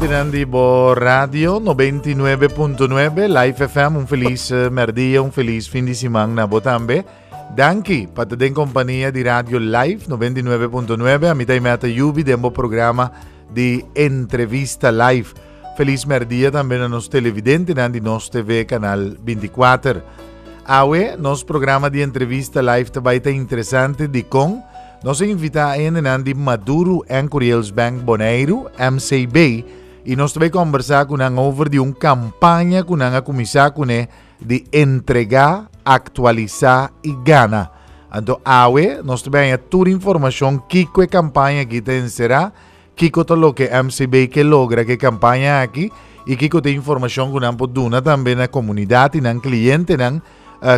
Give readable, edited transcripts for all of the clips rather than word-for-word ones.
Oyentenan di bo radio 99.9 Live FM, un felis eh, merdia, un felis fin di siman na bo tambe. Danki pa ta den kompania di Radio Live 99.9. Ami ta Imeta Yubi den bo programa di Entrevista Live. Felis merdia tambe na nos televidentenan di Nos TV Canal 24. Awe, nos programa di Entrevista Live ta bai ta interesante dikon nos a invita hendenan di Maduro en Curiels Bank Boneiru, MCB, i nos ta bai kombersa ku nan over di un kampaña ku nan a kuminsá kuné di entregá, aktualisá i gana. Anto awe nos ta bai haña tur informashon kiko e kampaña aki ta enserá, kiko ta loke MCB ke logra ku e kampaña aki i kiko ta e informashon ku nan por duna tambe na komunidat i nan klientenan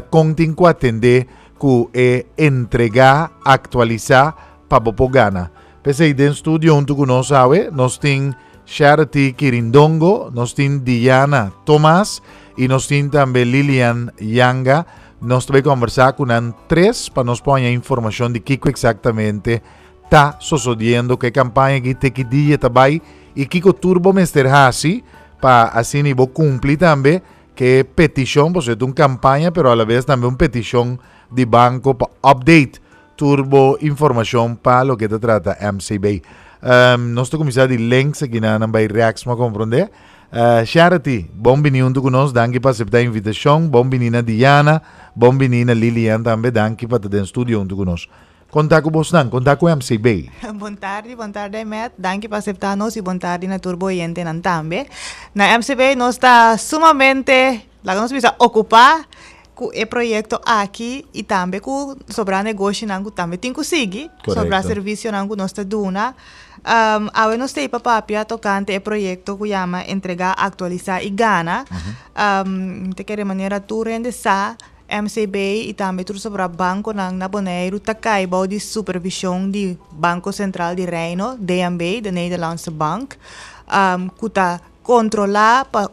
kon tin ku atendé ku e entregá, aktualisá pa bo por gana. P'esei den studio huntu ku nos awe nos tin Charity Kirindongo, nos tin Diana Thomas i nos tin tambe Lilian Yanga. Nos ta bai kombersá ku nan tres pa nos por haña informashon di kiko eksaktamente ta sosodiendo ku e kampaña aki, te ki dia ta bai i kiko tur bo mester hasi pa asina bo kumpli tambe ku e petishon, pasobra e ta un kampaña pero alabes tambe un petishon di banko pa update Tur bo informacion pa loke ta trata MCB. Um, nos ta cuminsa di links aki na nan bay rechts ma comprende. Uh, Charity, bon bini hunto cu nos. Danki pa acepta invitacion. Bon bini na Diana. Bon bini na Lilian tambe. Danki pa ta den studio hunto cu nos. Conta cu bosnan, conta cu MCB. Bon tardi, bon tardi Ahmed. Danki pa acepta nos y bon tardi na tur bo oyentenan tambe. Na MCB nos ta sumamente, laga nos bisa, ocupa Ku e proyekto aki i tambe ku sobrá negoshinan ku tambe tin ku sigui, sobrá servisionan ku nos ta duna, awe nos ta ei pa papia tokante e proyekto ku yama Entregá, Aktualisá i Gana. Mi ta kere manera tur hende sa, MCB i tambe tur sobrá bankonan na Boneiru ta kai bou di supervishon di Banko Sentral di Reino, DNB, de Nederlandse Bank, ku ta kontrolá pa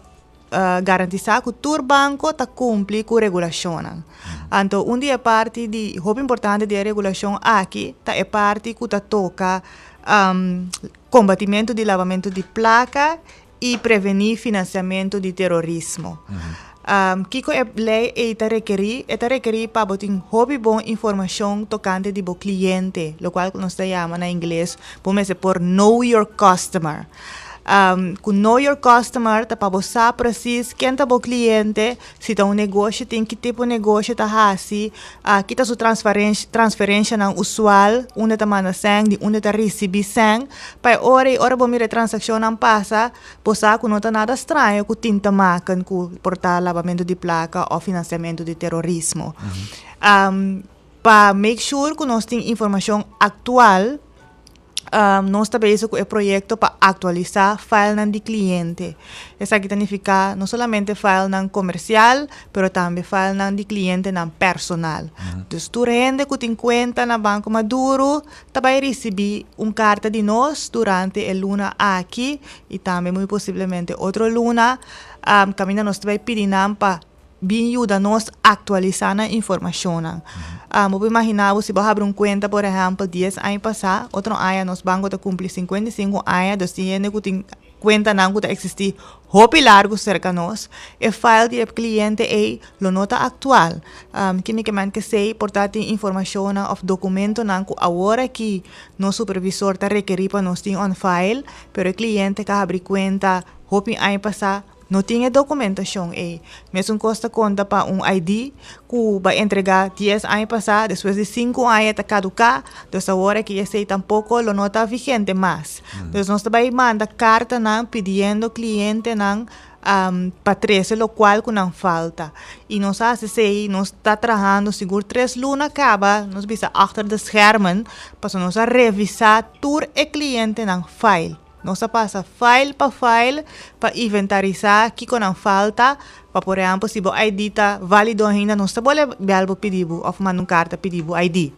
Garantisá ku tur banko ta kumpli ku regulashonnan. Anto un di e parti di hopi importante di e regulashon aki ta e parti ku ta toka kombatimentu di labamentu di plaka i prevení finansiamentu di terorismo. Kiko e lei ei ta rekerí? E ta rekerí pa bo tin hopi bon informashon tokante di bo kliente, lokual ku nos ta yama na ingles bo mester por know your customer. Ku know your customer ta pa bo sa presis ken ta bo kliente, si ta un negoshi tin ki tipo negoshi ta hasi, ki ta su transferenshanan usual, unda ta manda sèn, di unda ta risibí sèn, pa e ora ei ora bo mira e transakshonnan pasa, bo sa ku no ta nada straño ku tin ta maken ku por ta labamentu di plaka òf finansiamentu di terorismo. Pa make sure ku nos tin informashon aktual. Nos ta bezig ku e proyekto pa aktualisá filenan di kliente. Esaki ta nifiká no solamente filenan komersial, pero tambe filenan di klientenan personal. Dus tur hende ku tin kuenta na Banko Maduro ta bai risibí un karta di nos durante e luna aki i tambe muy posiblemente otro luna, kaminda nos ta bai pidi nan pa Bin yuda nos aktualisá nan informashonnan. Bo por imaginá bo si bo habri un kuenta por ehèmpel dies aña pasá, otro aña nos banko ta kumpli 55 aña, dus tin hende ku tin kuentanan ku ta eksistí hopi largu serka nos, e file di e kliente ei lo no ta aktual. Kimikamente esei por ta tin informashonnan òf dokumentonan ku awor aki nos supervisor ta rekerí pa nos tin on file, pero e kliente ku a habri kuenta hopi aña pasá No tin e dokumentashon ei. Mesun kos ta konta pa un ID ku bai entregá dies aña pasá, despues di sinku aña e ta kaduká, dus awor aki esei tampoko lo no ta vigente mas. Dus nos ta bai manda kartanan pidiendo klientenan pa trese lokual ku nan falta. I nos a hasi esei, nos ta trahando sigur tres luna kaba, nos bisa achter de schermen, pasobra nos a revisá tur e klientenan file. Nos a pasa file pa file pa inventarisá kiko nan falta, pa por ehèmpel si bo ID ta válido ainda nos ta bolbe bèl bo pidi bo òf manda un karta pidi bo ID.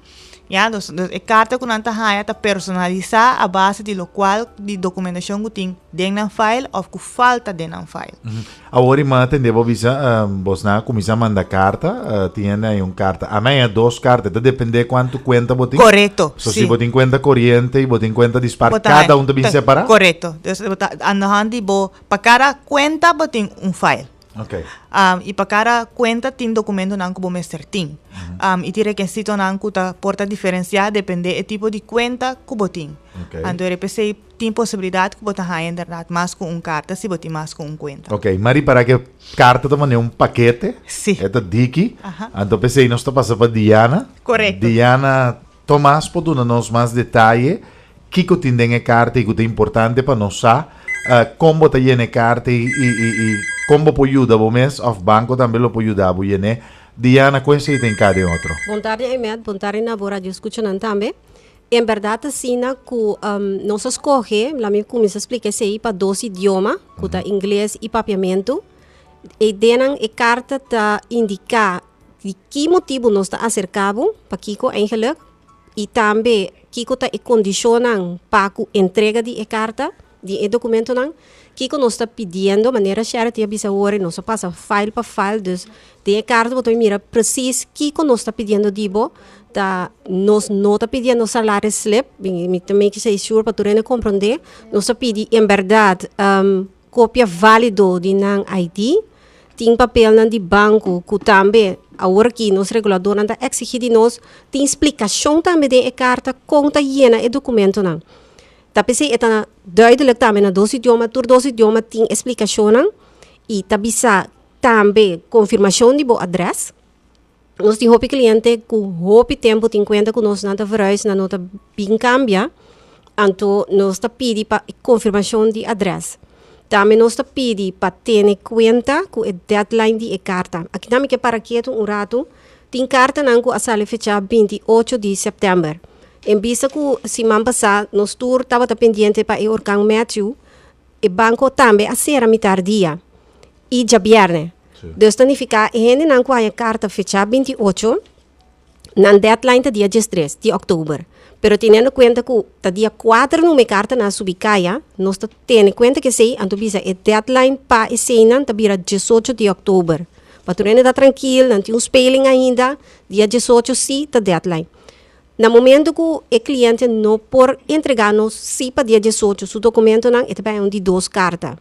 Ya, dus, dus e karta ku nan ta haña ta personalisá a base di lokual di dokumentashon ku tin den nan file òf ku falta den nan file. Awor i m'a tende bo bisa, bosnan a kuminsá manda karta, tin hende haña un karta. Ami haña dos karta, e ta dependé kuantu kuenta bo tin. Korekto, So si bo tin kuenta koriente i bo tin kuenta di spar, kada un ta bin separá? Korekto. Dus bo ta aan de hand di bo, pa kada kuenta bo tin un file. Okay. I pa kada kuenta tin dokumentonan ku bo mester tin. I tin rekesitonan ku ta por ta diferensiá dependé e tipo di kuenta ku bo tin. Okay. Anto e p'esei tin posibilidat ku bo ta haña inderdat mas ku un karta si bo tin mas ku un kuenta. Okay, ma ripara ku e karta ta manera un pakete. Sí. E ta diki. Aha. Anto p'esei nos ta pasa pa Diana. Korekto. Diana Tomas por duna nos mas detaye kiko tin den e karta i ku ta importante pa nos sa kon bo ta yena e karta i i kon bo por yuda bo mes òf banko tambe lo por yuda bo yen'é. Diana, kon esei ta hinká den otro? Bon tardi Aymed, bon tardi na bo radio escuchanan tambe. En berdad asina cu nos a scoge, la mi cuminsa splica esey, pa dos idioma, cu ta Ingles y Papiamento. E denan e carta ta indica di ki motibu nos ta acerca bo, pakico eigenlijk, y tambe kico ta e condicionnan pa cu entrega di e carta, di e documentonan, kico nos ta pidiendo, manera Sherity a bisa awor, nos a pasa file pa file, dus den e carta bo ta mira precies kico nos ta pidiendo di bo, ta nos no ta pidiendo salaris slip, mi ta make sure pa tur hende comprende, nos ta pidi en berdad Kopia válido di nan ID. Tin papelnan di banko ku tambe awor aki nos reguladornan ta eksigí di nos. Tin splikashon tambe den e karta kon ta yena e dokumentonan. Ta p'esei e ta duidelijk tambe na dos idioma, tur dos idioma tin e splikashonnan i ta bisa tambe konfirmashon di bo adrès. Nos tin hopi cliente cu hopi tempo tin cuenta cu nos, nan ta verhuis, nan no ta bin cambia, anto nos ta pidi pa e confirmacion di adres. Tambe nos ta pidi pa tene cuenta cu e deadline di e carta. Aki nan mi ke para ketu un ratu, tin cartanan cu a sali fecha 28 di september. En bista cu siman pasa nos tur tabata pendiente pa e orkan Matthew, e banco tambe a cera mitar dia y djabierne. Dus ta nifiká e hendenan ku haña karta fechá 28, nan deadline ta dia 13 di òktober. Pero teniendo kuenta ku ta dia kuater numa e kartanan a subi kaya, nos ta tene kuenta ku esei, anto bisa e deadline pa eseinan ta bira 18 di òktober. Pa tur hende ta trankil, nan tin un speling ainda, dia 18 sí ta deadline. Na momento ku e kliente no por entregá nos sí pa dia 18 su dokumentonan, e ta bai un di dos karta.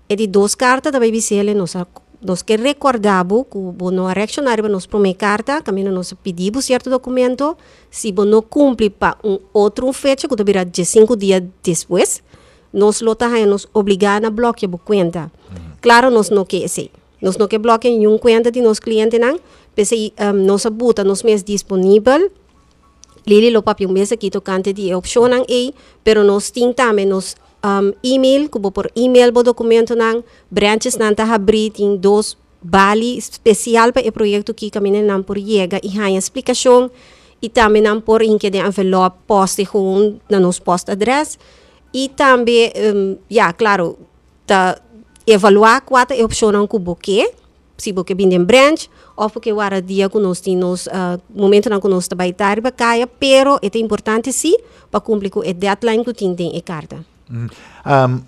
E di dos karta ta bai bis'el, Nos a nos ke rekordá bo ku bo no a reakshoná riba nos promé karta, kaminda nos a pidi bo sierto dokumento. Si bo no kumpli pa un otro un fecha ku ta bira diesinku dia despues, nos lo ta haña nos obligá na blòkia bo kuenta. Klaro nos no ke esei. Nos no ke blòkia niun kuenta di nos klientenan, p'esei nos a buta nos mes disponibel. Lily lo papia un bes aki tokante di e opshonnan ei, pero nos tin tambe nos email ku bo por email bo dokumentonan. Branchesnan ta habrí, tin dos bali spesial pa e proyekto aki kaminda nan por yega i haña splikashon i tambe nan por hinkia den envelòp pòst e gewoon na nos pòstadrès. I tambe, ya, klaro, ta evaluá kua ta e opshonnan ku bo ke. Si bo ke bin den branch of bo ke wara dia ku nos tin nos momentonan ku nos ta bai ta riba kaya, pero e ta importante si pa kumpli ku e deadline ku tin den e karta.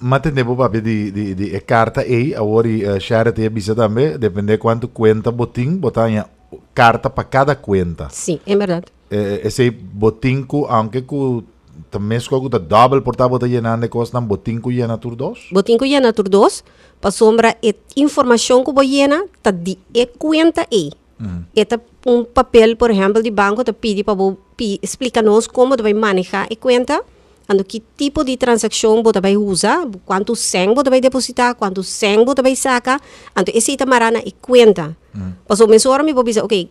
M'a tende bo papia di di di e karta ei, awor i Charity a bisa tambe, depende kuantu kuenta bo tin, bo ta haña karta pa kada kuenta. Si, en bèrdat. Esei bo tin ku, aunke ku ta meskos ku ta dòbel por ta bo ta yenando e kosnan, bo tin ku yena tur dos? Bo tin ku yena tur dos, pasobra e informashon ku bo yena ta di e kuenta ei. E ta un papel, por ehèmpel, di banko ta pidi pa bo splika nos kon bo ta bai manehá e kuenta, anto ki tipo di transakshon bo ta bai usa, kuantu sèn bo ta bai depositá, kuantu sèn bo ta bai saka, anto esei ta mará na e kuenta. Pasobra mesora mi por bisa, oke,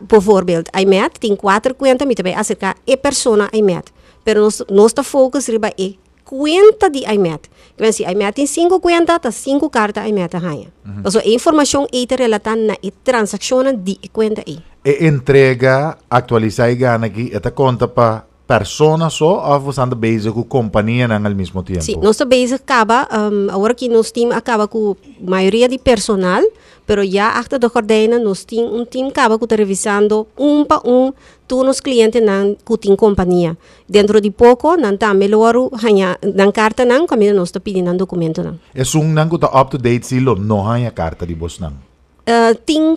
Bijvoorbeeld, Aymed tin kuater kuenta, mi ta bai aserká e persona Aymed. Pero nos nos ta focus riba e kuenta di Aymed. Ke men si Aymed tin sinku kuenta, ta sinku karta Aymed ta haña. Pasobra e informashon ei ta relatá na e transakshonnan di e kuenta ei. E entrega aktualisá i gana aki e ta konta pa persona so òf boso ta bezig ku kompanianan al mismo tiempo? Sí, nos ta bezig kaba. Awor aki nos team a kaba ku mayoria di personal. Pero ya achter de gordijnen nos tin un team kaba ku ta revisando un pa un tur nos klientenan ku tin kompania. Dentro di poko nan tambe lo wòrdu haña nan kartanan kaminda nos ta pidi nan dokumentonan. Esunnan ku ta up to date si lo no haña karta di bosnan? Tin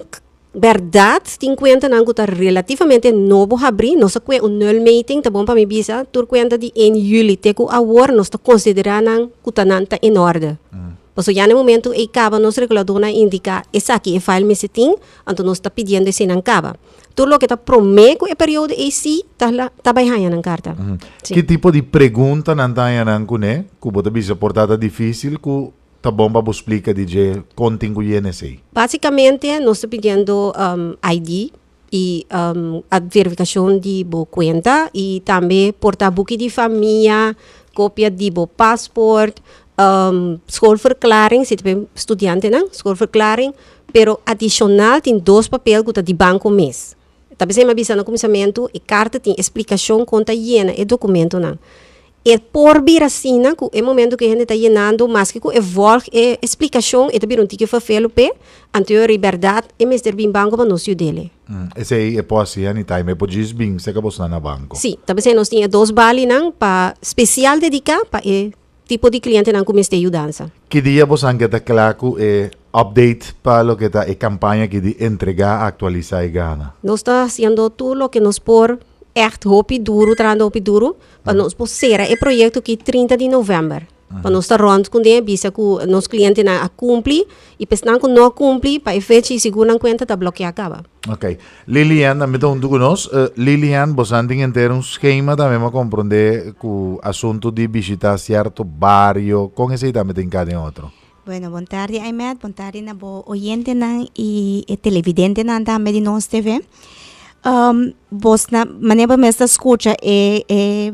bèrdat tin kuentanan ku ta relativamente nobo habrí. Nos a kue un nulmeting, ta bon pa mi bisa, tur kuenta di 1 juli te ku awor nos ta konsiderá nan ku ta nan ta in orde. Pasobra ya na e momento ei kaba nos reguladornan a indiká esaki e file mester tin, anto nos ta pidiendo eseinan kaba. Tur loke ta promé ku e periodo ei sí ta ta bai haña nan karta. Sí. Ki tipo di pregunta nan ta haña nan kuné ku bo ta bisa por ta ta difísil ku ta bon pa bo splika di dje kon tin ku yena esei? Básikamente nos ta pidiendo ID i a verifikashon di bo kuenta i tambe por ta buki di famia, kopia di bo pasport, schoolverklaring si ta pa e studiantenan, schoolverklaring, pero adishonal tin dos papel ku ta di banko mes. Ta p'esei mi a bisa na kuminsamentu e karta tin e splikashon kon ta yena e dokumentonan. E por bira asina ku e momento ku e hende ta yenando maske ku e vòlg e splikashon e ta bira un tiki ferfelu p'e, anto e ora bèrdat e mester bin banko pa nos yud'el. Esei e por hasi anytime, e por djis bin serka bosnan na banko. Sí, ta p'esei nos tin e dos balinan pa spesial dediká pa e tipo di klientenan ku mester yudansa. Ki dia bosan ke ta kla ku e update pa loke ta e kampaña aki di entregá, aktualisá i gana? Nos ta hasiendo tur loke nos por, ègt hopi duru, trahando hopi duru, pa nos por sera e proyekto aki 30 di novèmber. Pa nos ta rònt kuné, bisa ku nos klientenan a kumpli i pa esnan ku no a kumpli pa e fecha i sigur nan kuenta ta blòkeá kaba. Ok. Lilian tambe ta huntu ku nos. Lilian, bosan tin henter un skema tambe pa komprondé ku asuntu di bishitá sierto bario. Kon esei tambe ta hinká den otro? Bueno, bon tardi Aimet, bon tardi na bo oyentenan i e televidentenan tambe di Nos TV. Bos na, manera bo mes ta skucha e e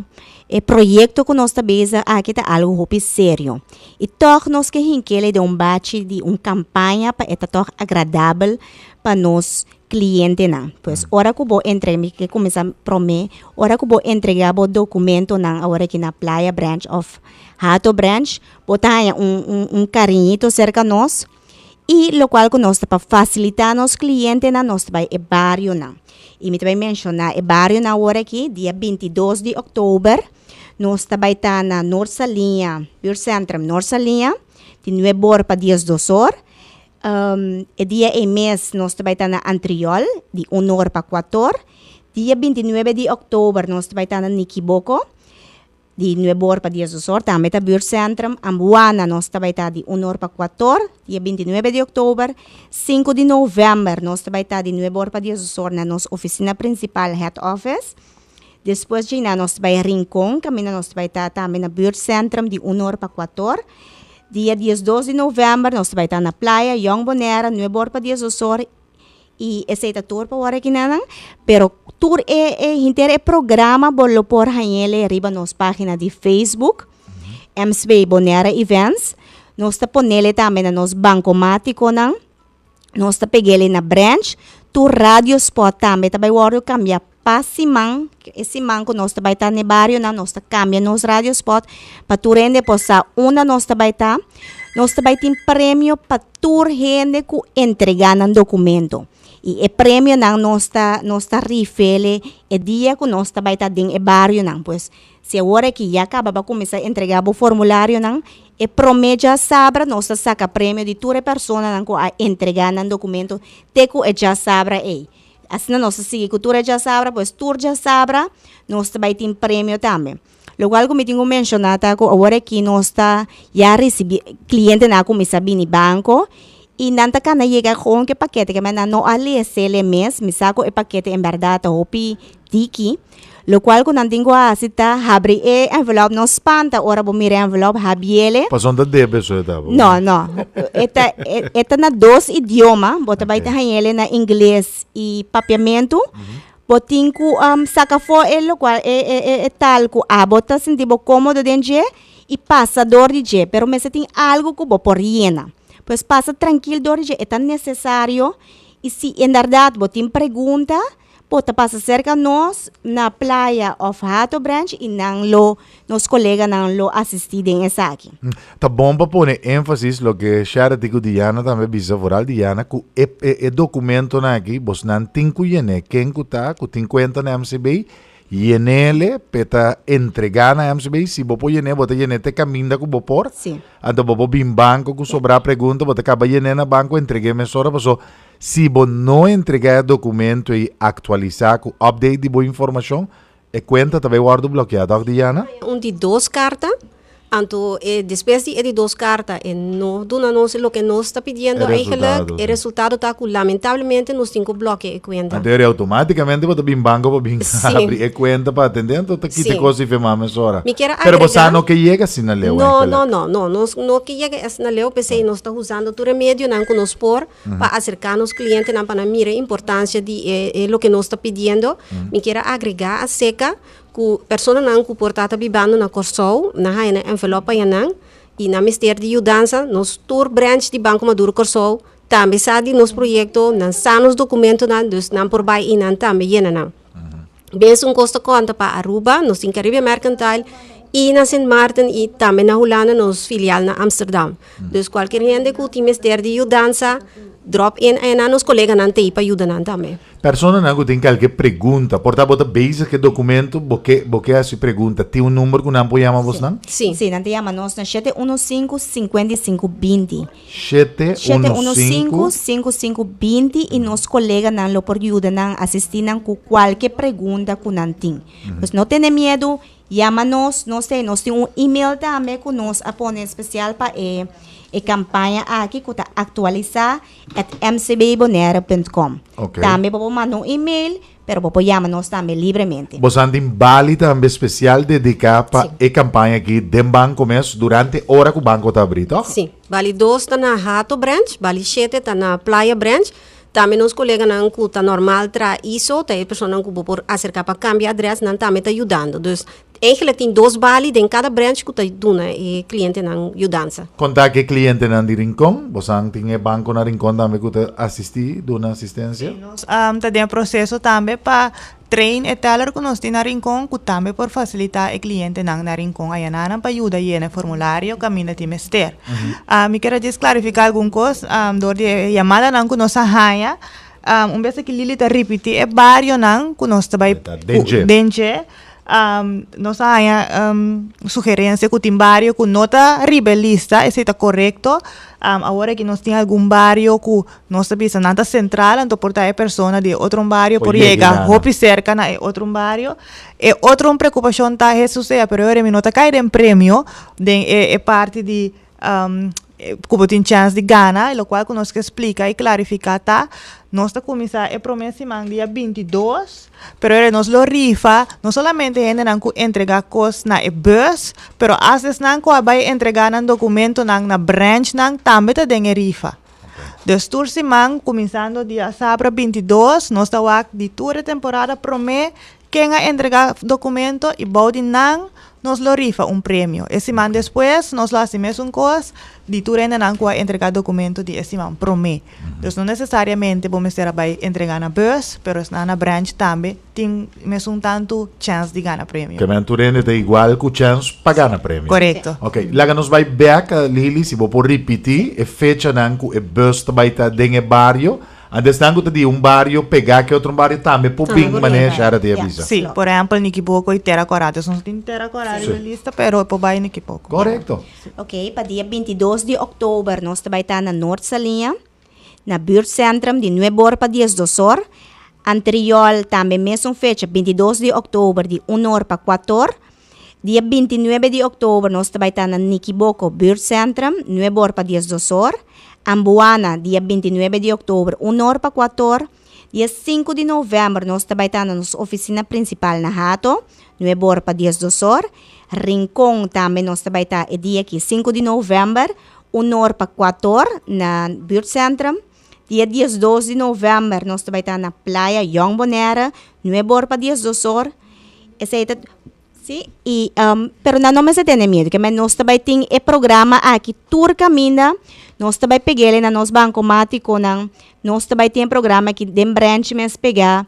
e proyekto ku nos ta bezig aki ta algu hopi serio. I tòg nos ke hink'el den un bachi di un kampaña pa e ta tòg agradabel pa nos klientenan. Pues ora ku bo entrega, mi ke kuminsá promé, ora ku bo entregá bo dokumentonan awor aki na Playa Branch òf Hato Branch, bo ta haña un un un kariñito serka nos i lokual ku nos ta pa fasilitá nos klientenan nos ta bai e barionan. I mi ta bai menshoná e barionan awor aki, dia 22 di òktober nos ta bai ta na Noord Saliña, Buurtcentrum Noord Saliña, di nuebe or pa diesdos or. E dia ei mes nos ta bai ta na Antriol di un or pa kuator. Dia 29 di òktober nos ta bai ta na Nikiboko di nuebe or pa diesdos or, tambe ta Buurtcentrum. Ambuana nos ta bai ta di un or pa kuator, dia 29 di òktober. Sinku di novèmber nos ta bai ta di nuebe or pa diesdos or na nos ofisina prinsipal, head office. Despues djina nos ta bai Rincon, kaminda nos ta bai ta tambe na Buurtcentrum di un or pa kuator. Dia 12 di novèmber nos ta bai ta na Playa, Jong Bonaire, nuebe or pa diesdos or i esei ta tur pa wòrdu akinanan. Pero tur e e henter e programa bo lo por hañ'el riba nos página di Facebook, MSB Bonaire Events. Nos ta ponele tambe na nos bankomatikonan. Nos ta peg'el na branch. Tur radio spot tambe ta bai wòrdu kambia pa siman. E siman ku nos ta bai ta na e barionan nos ta kambia nos radio spot pa tur hende por sa unda nos ta bai ta. Nos ta bai tin premio pa tur hende ku entregá nan dokumento. I e premionan nos ta nos ta rif'el e dia ku nos ta bai ta den e barionan. Pues Si awor aki ya kaba bo a kuminsá entregá bo formularionan, e promé djasabra nos ta saka premio di tur e personanan ku a entregá nan dokumento te ku e djasabra ei. Asina nos ta sigui ku tur e djasabra, pues tur djasabra nos ta bai tin premio tambe. Lokual ku mi tin ku menshoná ta ku awor aki nos ta ya risibí klientenan a kuminsá bini banko i nan ta kana yega kon ku e pakete ke nan no a lese el mes, mi sa ku e pakete en bèrdat ta hopi tiki. Locual cu nan tin cu haci ta habri e envelop, no spanta ora bo mira e envelop, habiele. Pasobra ta debe so e ta bo. No, no. E ta, e, e ta na dos idioma, bo ta bai ta hañele na ingles y papiamentu. Bo tin cu um, saca afó e locual, e, e, e, e taal cu abo ta sinti bo cómodo den dje y pasa door di dje, pero mester tin algo cu bo por yena. Pues pasa trankil door di dje, e ta necesario y si inderdaad bo tin pregunta, Bo ta pasa serka nos na Playa òf Hato Branch i nan lo, nos koleganan lo asistí den esaki. Ta bon pa pone énfasis loke Charity ku Diana tambe bisa, vooral Diana, ku e e dokumentonan aki bosnan tin ku yen'é. Ken ku ta ku tin kuenta na MCB, yen'é p'e ta entregá na MCB. Si bo por yen'é, bo ta yen'é te kaminda ku bo por. Sí. Anto bo por bin banko ku sobrá pregunta, bo ta kaba yen'é na banko, entreg'é mesora paso Si bo no entregá e dokumento ei aktualisá ku update di bo informashon, e kuenta ta bai wòrdu blokeá, tòg Diana? Un di dos karta, anto e despues di e di dos karta e no duna nos loke nos ta pidiendo E eigenlijk, resultado, e sí. resultado ta ku lamentablemente nos tin ku blòkea e kuenta. Anto eri automáticamente bo ta bin banko pa bin Sí. abri e kuenta pa atendé, anto ta kita e Sí. kos di firmá mesora. Mi kier a Pero bo sa agregá. no ke yega asina leu No, eigenlijk. no, no, no, nos no ke yega asina leu, p'esei nos ta usando tur e medionan ku nos por pa aserká nos klientenan pa nan mira e importansia di e e loke nos ta pidiendo. Mi kier a agregá aserka ku personanan ku por ta ta bibando na Kòrsou, nan haña nan envelòp pa nan i nan mester di yudansa, nos tur branch di Banko Maduro Kòrsou tambe sa di nos proyekto, nan sa nos dokumentonan, dus nan por bai i nan tambe yena nan. Bes un kos ta konta pa Aruba, nos tin Caribe Mercantile i na Sint Maarten i tambe na Hulanda nos filial na Amsterdam. Dus kualkier hende ku tin mester di yudansa, drop in einan nos koleganan ta ei pa yuda nan tambe. Personanan ku tin kalke pregunta, por ta bo ta bezig ku e dokumento, bo ke bo ke hasi pregunta, tin un number ku nan por yama bosnan? Sí. Sí, nan ta yama nos na 715 55 20. 7 Shete uno uno sinku. sinku, sinku sinku binti i nos koleganan lo por yuda nan, asistí nan ku kualke pregunta ku nan tin. Pues no tene miedu, yama nos, nos te nos tin un email tambe ku nos a pone spesial pa e e kampaña aki ku ta aktualisá at mcbbonaire punt com. Ok. Tambe bo por manda un email Pero bo por yama nos tambe libremente. Bosan tin bali tambe spesial dediká pa e kampaña aki den banko mes durante ora ku banko ta abrí, tòg? Sí. Bali dos ta na Hato Branch, bali shete ta na Playa Branch. Tambe nos koleganan ku ta normal traha ISO, ta e personanan ku bo por aserká pa kambia adrès, nan tambe ta yudando. Dus Eigenlijk tin dos bali den kada branch ku ta duna e klientenan yudansa. Konta ku e klientenan di Rincon, bosan tin e banko na Rincon tambe ku ta asistí, duna asistensia? Sí, nos ta den e proseso tambe pa train e teller ku nos tin na Rincon ku tambe por fasilitá e klientenan na Rincon ayananan pa yuda yena e formulario kaminda tin mester. Mi kier a djis klarifiká algun kos dor di e yamadanan ku nos a haña. Un bes aki Lily ta ripití e barionan ku nos ta bai den dje. Nos a haña sugerencia cu tin bario cu no ta riba e lista, esey ta corecto. Awor aki nos tin algun bario cu nos ta bisa nan ta central, anto por ta e persona di e otro un bario por yega hopi cerca na e otro un bario. E otro un preocupacion ta Hesus sea, pero mi no ta cay den premio den e parti di ku bo tin chèns di gana, e lokual ku nos ke splika i klarifiká ta, nos ta kuminsá e promé siman dia 22, pero ora nos lo rifa no solamente hendenan ku entregá kos na e bus, pero asta esnan ku a bai entregá nan dokumentonan na branchnan tambe ta den e rifa. Dus tur siman, kuminsando dia sabra 22, nos ta wak di tur e temporada promé Ken a entregá dokumento i bou di nan nos lo rifa un premio. E siman despues nos lo hasi mesun kos di tur hendenan ku a entregá dokumento di e siman promé. Dus no nesesariamente bo mester a bai entregá na bus, pero esnan na branch tambe tin mesun tantu chèns di gana premio. Ke men tur hende ta igual ku chèns pa gana premio. Korekto. Ok, laga nos bai bèk, Lily, si bo por ripití e fechanan ku e bus ta bai ta den e bario. Antes nan ku ta di un bario pegá ke otro bario tambe por bin manera Shara te a bisa. Sí, por ehèmpel Nikiboko i Tera Kòrá. Dus nos tin Tera Kòrá riba e lista, pero e por bai Nikiboko. Korekto. Ok, pa dia 22 di òktober nos ta bai ta na Noord Saliña, na Buurtcentrum di nuebe or pa diesdos or. Antriol tambe mesun fecha, 22 di òktober di un or pa kuater or. Dia 29 di òktober nos ta bai ta na Nikiboko Buurtcentrum, nuebe or pa diesdos or. Ambuana, dia 29 di òktober, un or pa kuater or. Dia 5 di novèmber nos ta bai ta na nos ofisina prinsipal na Hato, nuebe or pa diesdos or. Rincon tambe nos ta bai ta e dia aki, 5 di novèmber, un or pa kuater or na Buurtcentrum. Dia 12 di novèmber nos ta bai ta na Playa Jong Bonaire, nuebe or pa diesdos or. Esei ta sí i pero nan no mester tene miedu ke men nos ta bai tin e programa aki tur kaminda nos ta bai peg'el na nos bankomatikonan nos ta bai tin e programa aki den branch mes pegá.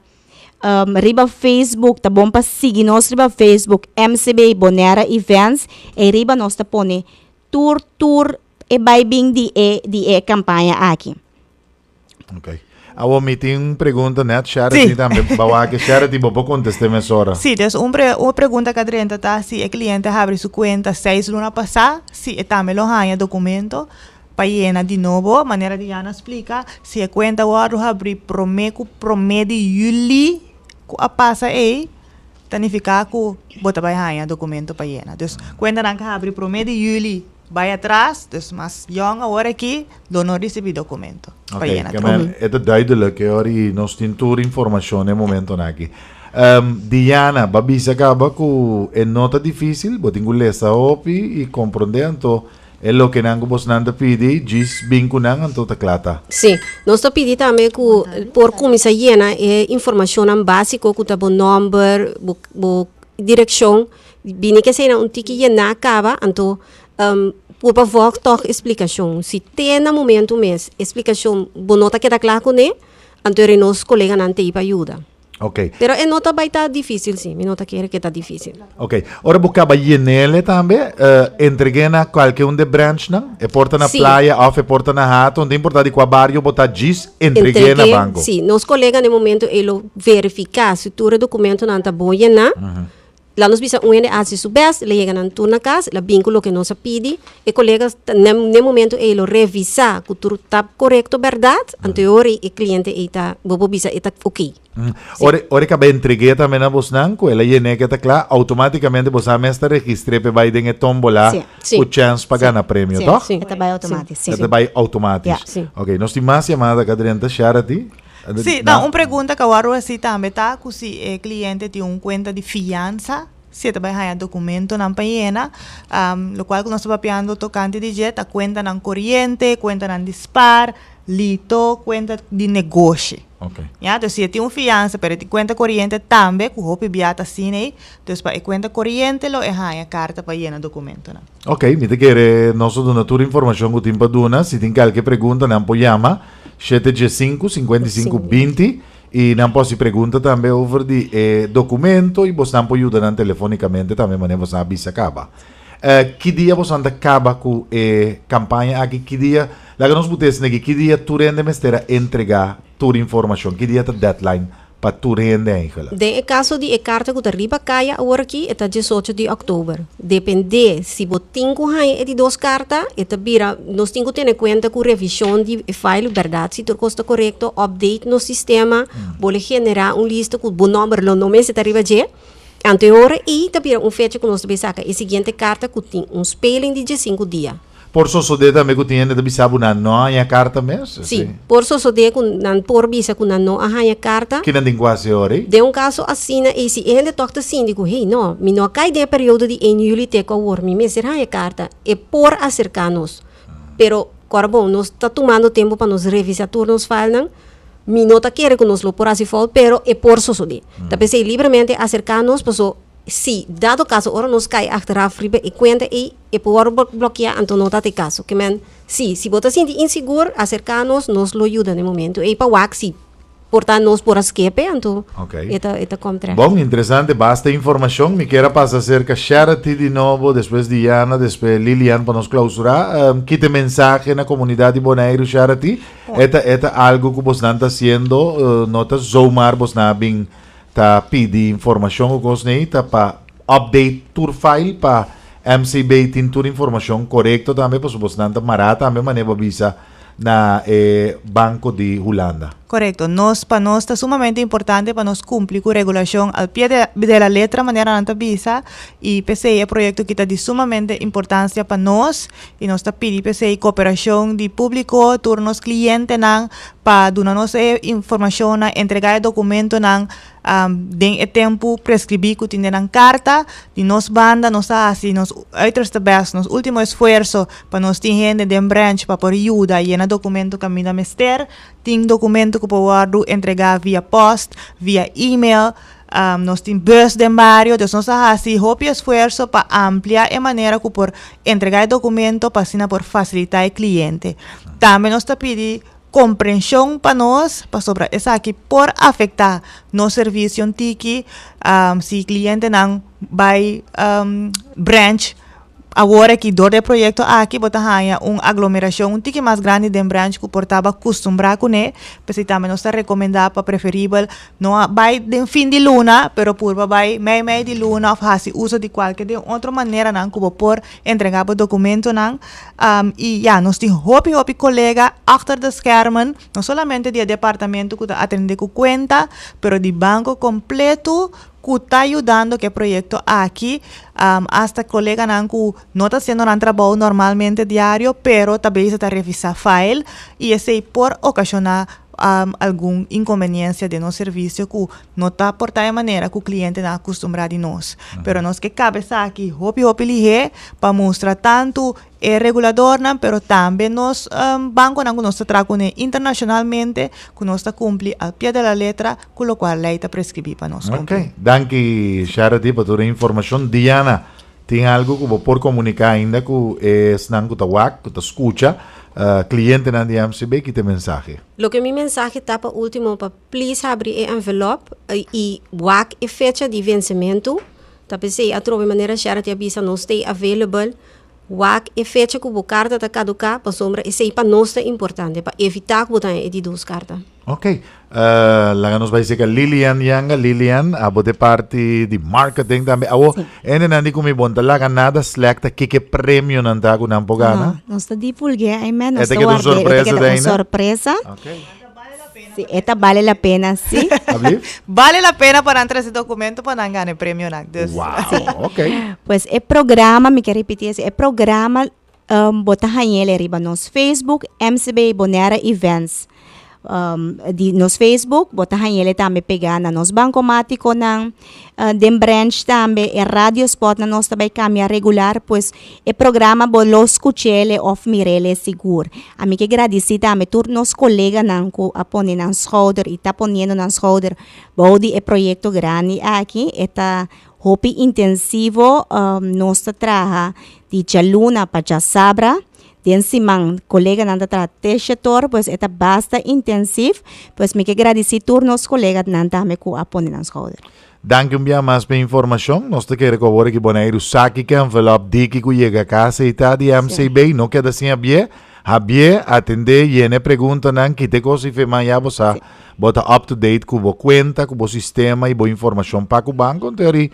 Riba Facebook ta bon pa sigui nos riba Facebook MCB Bonaire Events ei riba nos ta pone tur tur e bai bin di e di e campaña aki. Ok. Awor mi tin un pregunta net, Charity Sí. tambe bawa ke Charity bo por conteste mesora. Sí, dus un, pre, un pregunta que drenta ta si e cliente habri su cuenta 6 luna pasá, si e tambe lo haña documento pa yena di nobo, manera Diana a splika, si e kuenta wòrdu habrí promé ku promé di yüli ku a pasa ei, ta nifiká ku bo ta bai haña dokumento pa yena. Dus kuentanan ku habri promé di yüli bai atras, dus mas yòn awor aki lo no risibí dokumento pa Ok, yena. ke men, e ta duidelijk e ora i nos tin tur informashon e momentonan aki. Diana, bo a bisa kaba ku e no ta difísil, bo tin ku lesa hopi i komprondé, anto E lokenan ku bosnan ta pidi, djis bin ku nan, anto ta kla ta. Sí. Nos ta pidi tambe ku por kuminsá yena e informashonnan básiko ku ta bo nòmber, bo bo direkshon. Bini ke eseinan un tiki yená kaba, anto por pa vòg tòg e splikashon. Si te na momentu mes e splikashon bo no ta keda kla kuné, anto eri nos koleganan t'ei pa yuda. Ok. Pero e no ta bai ta difícil sí, mi no ta kere ke ta difícil. Ok. Ora bo kaba yenele tambe, entregué na kualke un de branchnan? E por ta na Playa òf e por ta na Hato, no ta importá di kua bario bo ta, djis entregué na banko. Sí, nos kolega na e momento ei lo verifiká si tur e dokumentonan ta bon yená. La nos bisa un hende a hasi su best, el a yega nan tur na kas, el a bin ku loke nos a pidi. E kolega ta na e momento ei lo revisá ku tur ta korekto bèrdat, anto e ora ei e kliente ei ta, bo por bisa e ta okey. Ora ora e kaba entreg'é tambe na bosnan ku el a yen'é ke ta kla, outomátikamente bosnan mes ta registr'é pa e bai den e tómbola ku chèns pa gana premio, tòg? E ta bai outomátis, si. E ta bai outomátis. Okey, nos tin mas yamada ka drenta, Sharity. Sí, no, un pregunta ku a wòrdu hasi tambe ta ku si e kliente tin un kuenta di fiansa, si e ta bai haña dokumentonan pa yena, lokual ku nos ta papiando tokante di dje ta kuentanan koriente, kuentanan di spar, lito, kuenta di negoshi. Ya, dus si e tin un fiansa pero e tin kuenta koriente tambe, ku hopi bia ta asina ei, dus pa e kuenta koriente lo e haña karta pa yena dokumentonan. Ok, mi ta kere nos a duna tur informashon ku tin pa duna. Si tin kalke pregunta nan por yama. Shete dje sinku, 55, 20 i nan por hasi pregunta tambe over di e dokumento i bosnan por yuda nan telefonikamente tambe manera bosnan a bisa kaba. Ki dia bosnan ta kaba ku e kampaña aki? Ki dia, laga nos buta esaki aki, ki dia tur hende mester a entrega tur informashon? Ki dia ta deadline pa tur hende eigenlijk? Den e kaso di e karta ku ta riba kaya awor aki e ta 18 di òktober. Dependé si bo tin ku haña e di dos karta, e ta bira, nos tin ku tene kuenta ku revishon di e file bèrdat si tur kos ta korekto, update nos sistema, bo lo generá un lista ku bo nòmber lo no mester ta riba dje. Anto e ora ei ta bira un fecha ku nos ta bay saka e siguiente karta ku tin un speling di 15 dia. Por sosodé tambe ku tin hende ta bisa bo nan no a haña karta mes? Sí, por sosodé ku nan por bisa ku nan no a haña karta. Ki nan tin ku hasi ora ei? Den un kaso asina ei, si e hende tòg ta sinti ku, hey, no, mi no a kai den e periodo di 1 yüli te ku awor, mi mester haña karta, e por aserká nos. Pero, kòrda bon, nos ta tumando tempu pa nos revisá tur nos filenan. Mi no ta kere ku nos lo por hasi fout, pero e por sosodé. Ta p'esei libremente aserká nos, paso si dado kaso ora nos kai achteraf riba e kuenta ei, E por wòrdu blòkiá, anto no ta te kaso. Ke men, sí, si bo ta sinti insigur, aserká nos, nos lo yuda na e momentu ei pa wak si por ta nos por a skepe, anto e ta e ta kòm trèk. Bon, interesante, basta informashon. Mi kier a pasa aserka Charity di nobo, despues Diana, despues Lilian pa nos klausurá. Ki ta e mensahe na komunidat di Boneiru, Charity? E ta e ta algu ku bosnan ta hasiendo, no ta zomaar bosnan a bin ta pidi informashon ku kos nei, ta pa update tur file pa MCB tin tur informacion corecto tambe pasobra bosnan ta mara tambe manera bo bisa na e banco di Hulanda. Corecto. Nos pa nos ta sumamente importante pa nos cumpli cu regulacion al pie de de la letra manera nan ta bisa y p'esey e proyecto aki ta di sumamente importancia pa nos y nos ta pidi p'esey cooperacion di publico tur nos clientenan pa duna nos e informacionnan entrega e documentonan Den e tempu preskribí ku tin den nan karta, di nos banda nos ta hasi nos uiterste best, nos último esfuerso pa nos tin hende den branch pa por yuda yena dokumento kaminda mester. Tin dokumento ku por wòrdu entregá via pòst, via email, nos tin bus den bario, dus nos ta hasi hopi esfuerso pa amplia e manera ku por entregá e dokumento pa asina por fasilitá e kliente. Tambe nos ta pidi. komprenshon pa nos, pasobra esaki por afektá nos servisio un tiki, si klientenan bai branch awor aki dor di e proyekto aki bo ta haña un aglomerashon un tiki mas grandi den branch ku por taba kustumbrá kuné, p'esei tambe nos ta rekomendá pa preferibel no a bai den fin di luna, pero purba bai mei mei di luna òf hasi uso di kualke den otro maneranan ku bo por entregá bo dokumentonan. I ya, nos tin hopi hopi kolega achter de schermen, no solamente di e departamento ku ta atendé ku kuenta, pero di banko kompleto ku ta yudando ku e proyekto aki, asta koleganan ku no ta hasiendo nan trabou normalmente diario, pero ta bezig ta revisá file i esei por okashoná algun inkonveniensia den nos servisio ku no ta por ta e manera ku klientenan a kustumbrá di nos. Pero nos ke kaba esaki hopi hopi lihé pa mustra tantu e reguladornan pero tambe nos bankonan ku nos ta traha kuné internashonalmente ku nos ta kumpli al pie de la letra ku lokual lei ta preskribí pa nos kumpli. Ok, danki Charity pa tur e informashon. Diana, tin algu ku bo por komuniká ainda ku esnan ku ta wak, ku ta skucha, klientenan di MCB? Ki ta e mensahe? Loke mi mensahe ta pa ultimo pa please habri e envelop i wak e fecha di vensementu. Ta p'esei atrobe manera Charity a bisa nos stay available. Wak e fecha ku bo karta ta kaduká pasobra esei pa nos ta importante pa evitá ku bo ta haña e di dos karta. Ok. Laga nos bai seka Lilian Yanga. Lilian, abo ta e parti di marketing tambe. Awo, hendenan di ku mi bon ta laga nada slack ta kiko e premionan ta ku nan por gana? No, nos ta divulgu'é, amen. Nos ta ward'é, e ta keda un sorpresa. Ok. Si, e ta bale la pena, si. Alsjeblieft. Bale la pena pa nan trese documento pa nan gana e premionan. Dus. Wow, ok. Pues e programa, mi ke ripiti esi, e programa um, bo ta hañ'el riba nos Facebook, MCB Bonaire Events. Um, di nos Facebook, bo ta hañ'el tambe pegá na nos bankomatikonan, uh, den branch tambe, e radio spot na nos ta bai kambia regular, pues E programa bo lo skuch'ele òf mir'ele sigur. Ami ke gradisí tambe tur nos koleganan ku a pone nan skouder i ta poniendo nan skouder bou di e proyekto grandi aki. E ta hopi intensivo. Nos ta traha di djaluna pa djasabra. Den siman koleganan ta traha te shetor, pues e ta basta intensiv. Pues mi ke gradisí tur nos koleganan tambe ku a pone nan skouder. Danki un bia mas p'e informashon. Nos ta kere ku awor aki Boneiru sa kiko envelop diki ku yega kas ei ta di MCB. No keda sin habié. Habié, atendé, yena e preguntanan, kita e kos i firmá ya bo sa bo ta up to date ku bo kuenta, ku bo sistema i bo informashon pa ku banko. Anto eri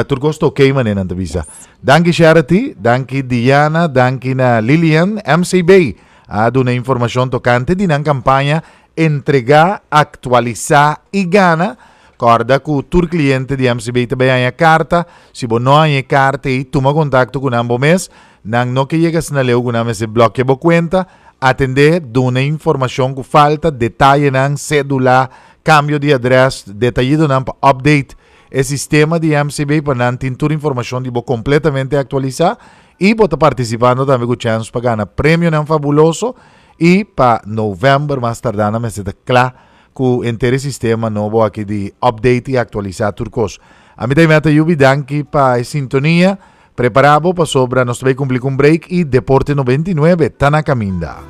tur kos ta oké manera nan ta bisa. Danki Charity, danki Diana, danki na Lilian. MCB a duna informashon tokante di nan kampaña Entregá, aktualisá i gana. Kòrda ku tur kliente di MCB ta bai haña karta. Si bo no haña e karta ei, tuma kontakto ku nan bo mes. Nan no ke yega asina leu ku nan mester blòkia bo kuenta. Atendé, duna e informashon ku falta, detayenan, sédula, kambio di adrès, detayidonan pa update e sistema di MCB pa nan tin tur informashon di bo kompletamente aktualisá. I bo ta partisipando tambe ku chèns pa gana premionan fabuloso. I pa novèmber mas tardá nan mester ta kla ku henter e sistema nobo aki di update i aktualisá tur kos. Ami ta Imeta Yubi, danki pa e sintonia. Prepará bo pasobra nos ta bai kumpli ku un break i Deporte 99 ta na kaminda.